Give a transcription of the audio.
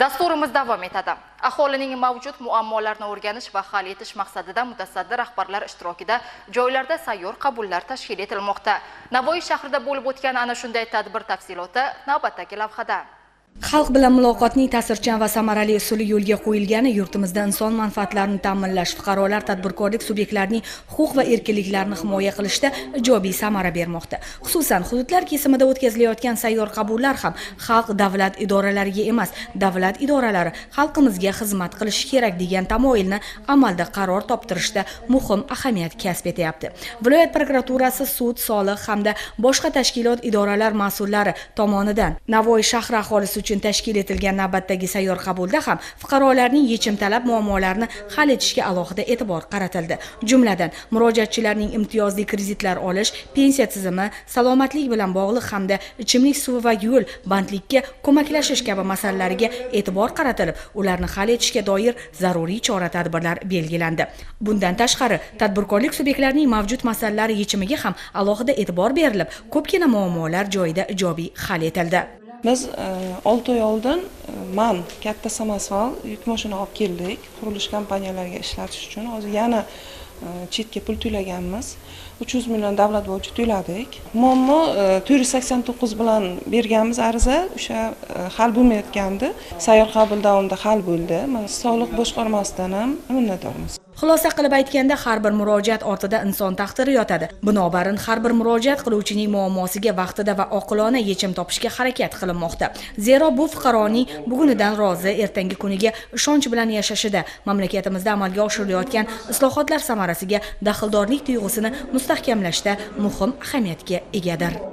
Dasturimiz davom etadi. Aholining mavjud muammolarini o'rganish va hal etish maqsadida mutasaddi rahbarlar ishtirokida joylarda sayyor qabullar tashkil etilmoqda. Navoiy shahrida bo'lib o'tgan ana shunday tadbir tafsiloti navbatdagi lavhada. Xalq bilan muloqotning ta'sirchan va samarali usuli yo'lga qo'yilgani yurtimizda inson manfaatlarini ta'minlash, fuqarolar, tadbirkorlik subyektlarining huquq va erkinliklarini himoya qilishda ijobiy samara bermoqda. Xususan, hududlar kesimida o'tkazilayotgan sayyor qabullar ham xalq davlat idoralariga emas, davlat idoralari xalqimizga xizmat qilishi kerak degan tamoyilni amalda qaror toptirishda muhim ahamiyat kasb etyapti. Viloyat prokuraturasi, sud, soliq hamda boshqa tashkilot idoralar mas'ullari tomonidan Navoiy shahri aholisi uchun tashkil etilgan navbatdagi sayyor qabulda ham fuqarolarning yechim talab muammolarini hal etishga alohida e'tibor qaratildi. Jumladan, murojaatchilarning imtiyozli kreditlar olish, pensiya tizimi, salomatlik bilan bog'liq hamda ichimlik suvi va yo'l, bandlikka ko'maklashish kabi masalalariga e'tibor qaratilib, ularni hal etishga doir zaruriy chora-tadbirlar belgilandi. Bundan tashqari, tadbirkorlik subyektlarining mavjud masalalari yechimiga ham alohida e'tibor berilib, ko'pgina muammolar joyida ijobiy hal etildi. Biz 6 oy oldin man katta samosval yuk mashina olib keldik qurilish kompaniyalariga ishlatish uchun. Hozir yana chetga pul to'laganmiz. 300 million davlat bo'yicha to'ladik. Muammo 489 bilan berganmiz ariza, o'sha hal bo'lmayotgandi. Sayyor qabul davomida hal bo'ldi. Mana soliq boshqarmasidan ham minnatdormiz. Xulosa qilib aytganda, har bir murojaat ortida inson taqdiri yotadi. Binobarin, har bir murojaat qiluvchining muammosiga vaqtida va oqilona yechim topishga harakat qilinmoqda. Zero bu fuqaroning bugunidan rozi, ertangi kuniga ishonch bilan yashashida, mamlakatimizda amalga oshirilayotgan islohotlar samarasiga daxldorlik tuyg'usini mustahkamlashda muhim ahamiyatga egadir.